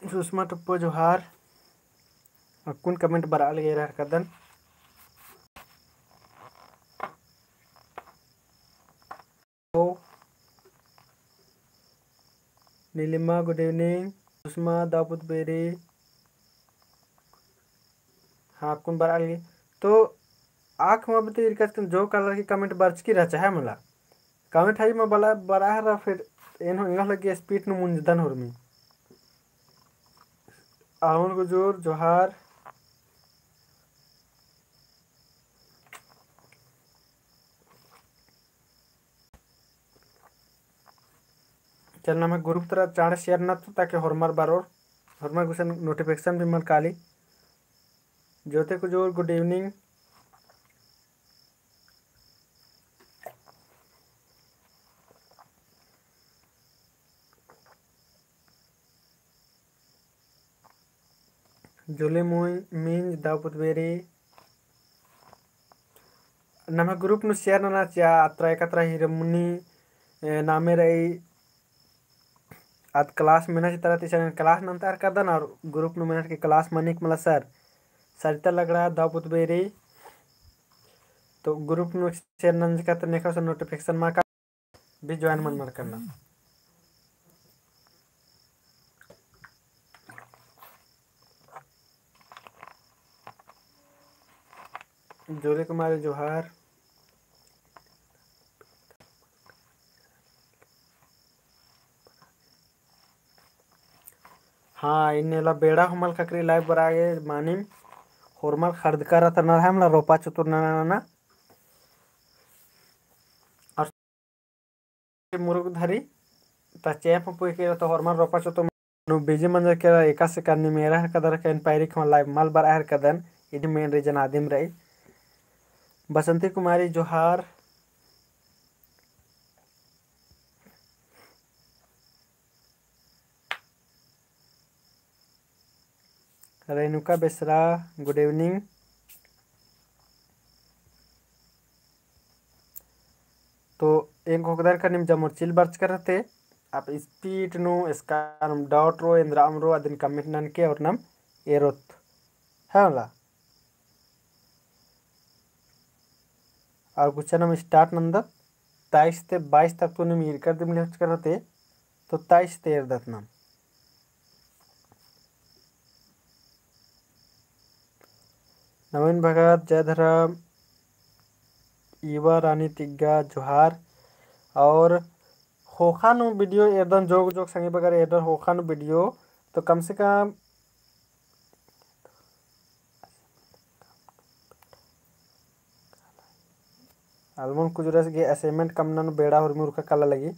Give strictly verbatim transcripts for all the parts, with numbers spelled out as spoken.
सुषमा टोप्पो जोहार। अक्कुन comment बरआ लगी एरा हरकदन। ओ, नीलिमा, good evening। सुषमा, दव पुतबेरी। हाँ, अक्कुन बरआ लगी। तो आख मा बते इरकत कन जो कालर की comment बरचकी रहचा है मला। Comment हई मा बला बरआ हरा फिर एन हो एंगा लगी speed नू मुंजदन होरमी। आहुन गुजूर जोहार। चल, नम्है group तरा चाँड़ share नना तो, ताकि होरमर बरओर, होरमर गुसन notification भी मल काली। ज्योति कुजूर, good evening। जोले मुई मिंज दव पुतबेरी। नम्है group नू share नना चिआ, अत्रा एकत्रा हिरमुनी, ए, नामे रई। आद class मेना चितरा ती सगन class नन्ता हरकदन और group नू मेना के class मनिक मला sir। सरिता लगड़ा दव पुतबेरी। तो group नू share नंजका तो नेखा से notification मा का भी join मन मल करना। जोले कुमारी जोहार। हाँ, इन्नेला बेड़ा होरमल ख़क्खरी live बरआ गे मानिम। होरमल ख़ड़दका रअनर है मला रोपा चतुर नना नना। मुरुक धरी ता चेंप पुई के तो होरमर रोपा चोतो नू busy मंजर केरा। एकासे का नीम एरा हरकदर का एन पैरी ख़मा live मल बरआ हरकदन। इदी main reason आदिम रई। बसंती कुमारी जोहार। रेणुका बेसरा, good evening। तो एंग होकदर का नीम जमोर चिल बरचकर रहते, आप speed नू एसका नुम doubt रओ, एन्द्रअम रओ, अदिन comment ननके और नम एरोत। है मला? और गुच्छा नम start नन्दत, तेईस ते बाईस तक तो नीम ईरकर दिम लेचकर रहते, तो तेईस ते एरदत नम। नवीन भगत, जय धर्म, ईवा रानी तिग्गा, जोहार। और ख़ोख़ा नू video एरदन जोग जोग संगी बगर एरदन ख़ोख़ा नू video, तो कम से कम आलमन कुजूरस गे assignment कमना नू बेड़ा होरमी उरखा काला लगी।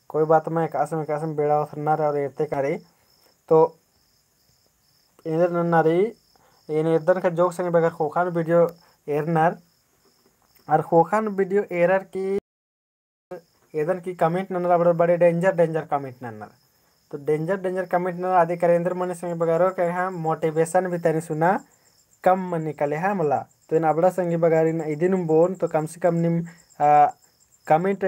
कोई बात मा, एकासे एकासे बेड़ा ओथरना रई और एरते का रई। तो एन्देर नन्ना रई, एन एरदन का जोग संगे बगर ख़ोख़ा नू video एरनर। और ख़ोख़ा नू video एरर की एदन की comment नन्नर अबड़र बड़े danger danger comment नन्नर। तो danger danger comment नन्नर अदी करे एन्देर मनी संगी बगरो के हाँ motivation भी तनी सुना कम मनी काले है मला। तो एन अबड़ा संगी बगरिन इदिन बोन तो कम से कम नीम, आ, comment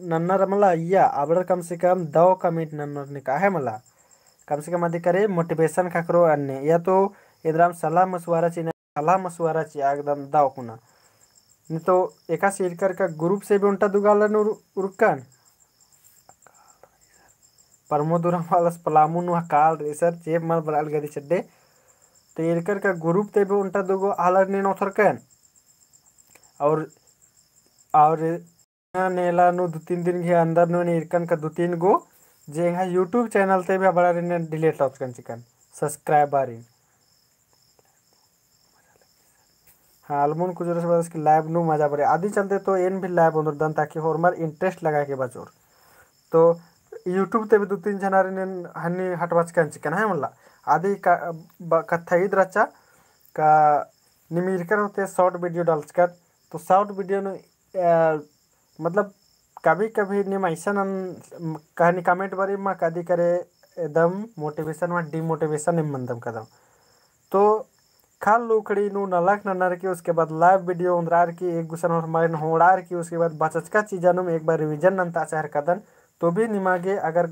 नन्नर मला या अबड़र कम से कम दव comment नन्नर निका है मला। कम से कम अदी करे motivation ख़क्खरो अन्ने या तो एन्दराम सलाह मशवरा चिअना सलाह मशवरा चिआ एकदम दव कुना। नी तो एकासे ईरकर का group से भी ओन्टा दुगो आलर नू उर-, उरकन। प्रमोद उराँव आलस पलामू नू अकाल रई sir, चेंप मल बरआ लगी अदी चड्डे। तो ईरकर का group ते भी ओन्टा दुगो आलर नीन ओथरकन। और, और नेला नू दू तीन दिन के अंदर नू ईरकन का दू तीन गो जे एंग्है YouTube channel ते भी अबड़ारिन delete लौचकन चिकन subscriber इन। हाँ, आलमन कुजूरस बअदस की live नू मजा बरई। अदी चलते तो एन भी live ओन्दरदन ताकि होरमर interest लगा के बचोर। तो YouTube ते भी दू तीन झनारिन हन्नी हटबाचकन चिकन है मला। अदी का, ब-, कत्था ईद रहचा का नीम ईरकर होते short video डालचकत। तो short video नू अ, मतलब कभी कभी नीम अइसन अन-, कहनी comment बरी मा कदी करे एकदम motivation मा demotivation नीम मंदम कदम। तो खाल लुखड़ी नू नलख ननर की उसके बाद live video ओन्दरार की एक गुसन और हमारे होड़ार की उसके बाद बचचका चीजा नुम एक बार revision नन्ता चाहर कदन। तो भी निमा गे अगर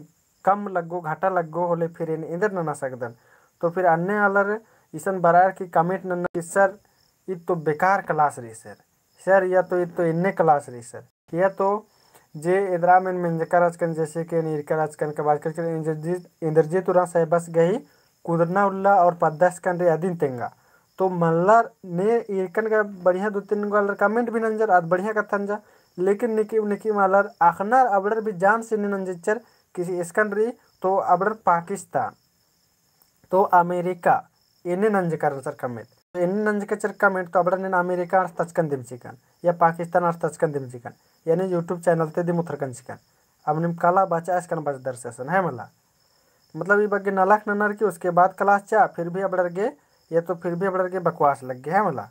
कम लग्गो, घाटा लग्गो होले फिर एन एन्देर नना सकदन। तो फिर अन्ने आलर इसन बरअर की comment नन्नर कि sir, ईद तो बेकार class रई sir। Sir, या तो, ईद तो एन्ने class रई sir। या तो जे एन्दरा एन मेंजका रहचकन, जैसे कि एन ईरका रहचकन, कबाचकन, इंद्रजीत, इंद्रजीत उराँव साहेबस गही कुदरना उल्ला और पद्दा एसकन रई अदिन तेंगा। तो मल्ला ने ईरकन का बढ़िया दो तीन गो आलर comment भी नंजर, आद बढ़िया कत्था नंजा, लेकिन निकिम निकिम आलर अख़नर अबड़र भी जान से ने नंजचर कि एसकन रई तो अबड़र पाकिस्तान, तो अमेरिका, एन्ने नंजकर रहचर comment। तो एन्ने नंजकर रहचर comment, तो अबड़र नीन अमेरिका अड़सतचकन दिम चिकन, या पाकिस्तान अड़सतचकन दिम चिकन, यानी YouTube channel ती दिम ओथरकन चिकन। अब नीम काला बचा एसकन बचदर से असन, है मला? मतलब ई बग्गे नलख ननर की उसके बाद class चिआ, फिर भी अबड़र गे, या तो फिर भी अबड़र गे बकवास लग्गे, है मला?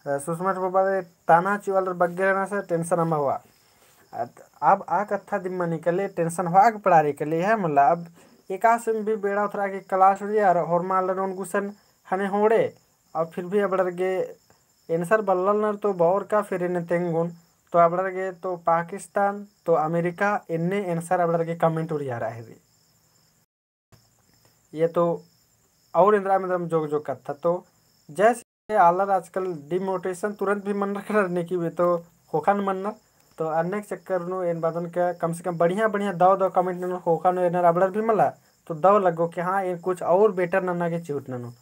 अ, सुषमा बाबा रे, ताना चिओ आलर बग्गे रहना से tension अमा होआ। अ, अब आ कत्था दिम मनी कले tension होआ के पड़ा रई कले, है मला? अब एकासे भी बेड़ा ओथरा के class रई और होरमा आलर ओन गुसन हने होड़े, और फिर भी अबड़र गे answer बल्लनर तो बओर का फिर एन्ने तेंगोन, तो अबड़र गे तो पाकिस्तान, तो अमेरिका, एन्ने answer अबड़र गे comment उरियारा है। ये तो और एन्दरा मेन्दरम जोक जोक कत्था। तो जैसे आलर आजकल demotivation तुरंत भी मनर कनर, निकिम तो ख़ोख़ा नू मनर। तो अन्ने के चक्कर नू एन बअदन का कम से कम बढ़िया बढ़िया दव दव comment ननोर, ख़ोख़ा नू एन्नर अबड़र भी मला, तो दव लग्गो कि हाँ, एन कुछ और better नन्ना गे चिहुट ननोन।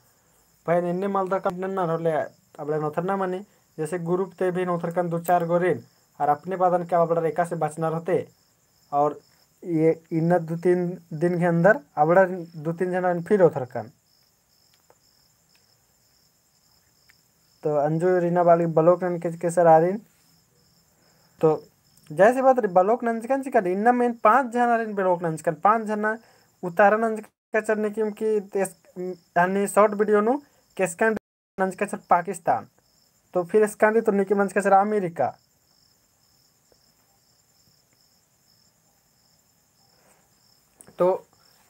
पहें एन्ने मलदर comment नन्नर होले अबड़र नोथरना मनी, जैसे group ती भी नोथरकन दो चार गो रइन, और अपने बअदन का अबड़र एकासे बचनर होते, और ये इन्ना दो तीन दिन के अंदर अबड़र दो तीन जना फिर ओथरकन। तो अंजू रीना बाली block नंजकन चिकन sir आरिन। तो जैसे बात रई block नंजकन चिकन, इन्ना में पाँच जना आरिन block नंजकन, पाँच जना उतारा नंजकन चिकन निकिम कि एस-, यानी short video नू केसकन नंजकन चिकन पाकिस्तान, तो फिर एसकन रई तो निकिम नंजकन चिकन अमेरिका। तो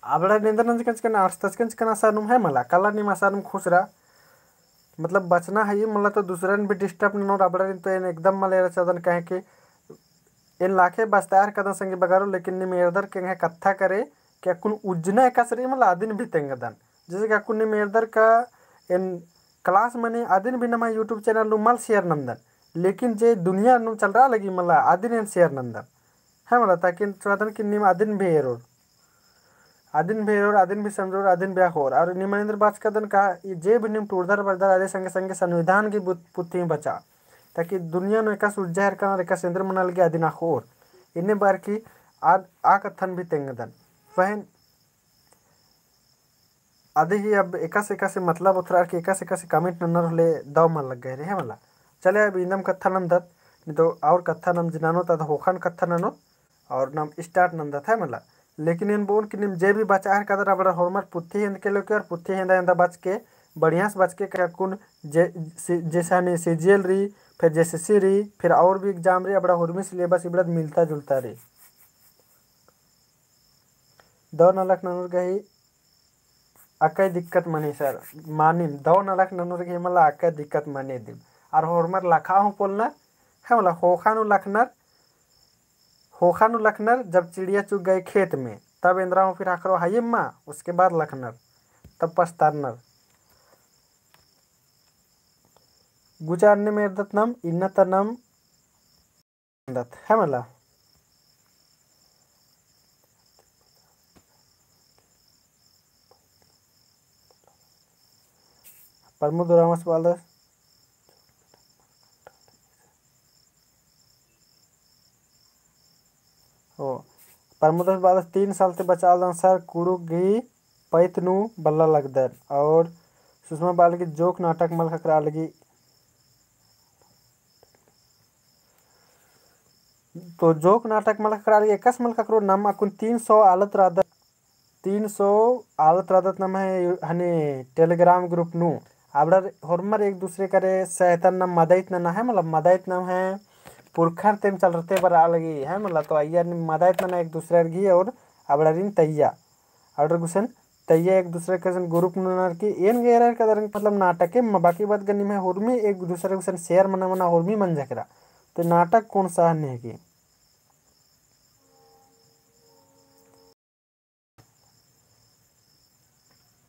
अबड़र एन्देर नंजकन चिकन, अड़सतचकन चिकन असानुम, है मला? काला नीम असानुम खुसरा, मतलब बचना है ये मला, तो दूसरन भी disturb ननोर। अबड़र तो एन एकदम मला एरा चादन, काहे कि एन लाखे बचतायर कदन संगी बगारो, लेकिन नीम एरदर के एंग्है कत्था करे कि अक्कुन उज्जना एकासे रई मला, अदिन भी तेंगदन। जैसे कि अक्कुन नीम एरदर का एन class मनी, अदिन भी नम्है YouTube channel नू मल share नंदन, लेकिन जे दुनिया नू चलरआ लगी मला, अदिन एन share नंदन, है मला? ताकि चादन कि नीम अदिन भी एरोर, अदिन भी एरोर, अदिन भी समझोर, अदिन भी अख़ोर। और नीम एन्देर बाचकदन का, ई जे भी नीम टूड़दर बरदर, अदि संगे संगे संविधान की बुत-, पुथी बचा, ताकि दुनिया नू एकासे उज्जा हेरकन और एकासे एन्देर मना लगी अदिन अख़ोर। एन्ने बअर की आ, आ कत्थन भी तेंगदन। पहें अदि ही अब एकासे एकासे मतलब ओथरअर की एकासे एकासे comment नन्नर होले दव मल लग्गा रई, है मला? चले अब इन्दम कत्था नन्दत, नी तो और कत्था नम जे ननोत आद ख़ोख़ा नू कत्था ननोत, और नम start नन्दत, है मला? लेकिन एन बओन कि नीम जे भी बचआ हेरकदर अबड़र होरमर पुथी हेंदके लेके और पुथी हेंदा हेंदा बचके, बढ़िया से बचके, काहे अक्कुन जे, से, जैसे हने CGL रई, फिर JSSC रई, फिर और भी exam रई, अबड़ा होरमी syllabus इबड़ा मिलता जुलता रई। दव नलख ननोर गही अकय दिक्कत मनी sir, मानिम, दव नलख ननोर गही मला अकय दिक्कत मनी दिम। और होरमर लखा हूँ पोलनर, है मला, ख़ोख़ा नू लखनर, ख़ोख़ा नू लखनर, जब चिड़िया चुग गई खेत में, तब एन्दरा हूँ फिर ख़क्खरो हइम्मा, उसके बाद लखनर, तब पछतारनर। गुचा अन्ने मेरदत नम, इन्ना ता नम दत, है मला? प्रमोद उराँवस बआलदस, ओ, प्रमोद उराँवस बआलदस, तीन साल ती बचआलदन sir, कुँड़ुख़ गही पइत नू बल्ला लगदन। और सुषमा बआलगी जोक नाटक मल ख़क्खरआ लगी। तो जोक नाटक मल ख़क्खरआ लगी, एकासे मल ख़क्खरो, नम अक्कुन तीन सौ आलत रअदत, तीन सौ आलत रअदत नम्है हने Telegram group नू। अबड़र होरमर एक दूसरे करे सहायता नम मदइत नना है, मतलब मदइत नम्है पुरखर तेम चलरते बरआ लगी है, मतलब तो अइय्या नम मदइत नना एक दूसरे गही और अबड़ारिन तइय्या। अबड़र गुसन तइय्या एक दूसरे के गुसन group नू ननर की एन गे एरर कदर, मतलब नाटके म-, बाकी बात गनी में होरमी एक दूसरे गुसन share मना मना होरमी मंजा केरा। ते नाटक कौन सा है नेहके?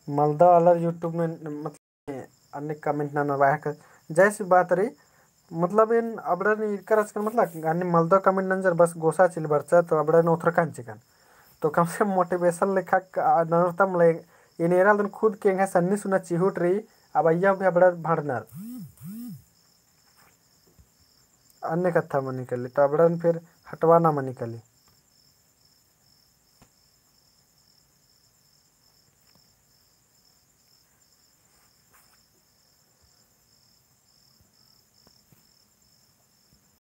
मलदव आलर YouTube में, मतलब, अन्ने comment ननर बाहर कर, जैसी बात रही, मतलब, एन अबड़न इरकर अचकन, मतलब, अन्ने मलदव comment नंजर बस गोसा चिल बरचा, तो अबड़न ओथरकन चिकन। तो कम से कम motivation लेखा क-, आ, ननर तम ले, एन एरालदन खुद के एंग्है सन्नी सुन्ना चिहुट रही, अब अइय्या भी अबड़न भड़नर। अन्ने कत्था मनी कली, तो अबड़न फिर हटवाना मनी कली।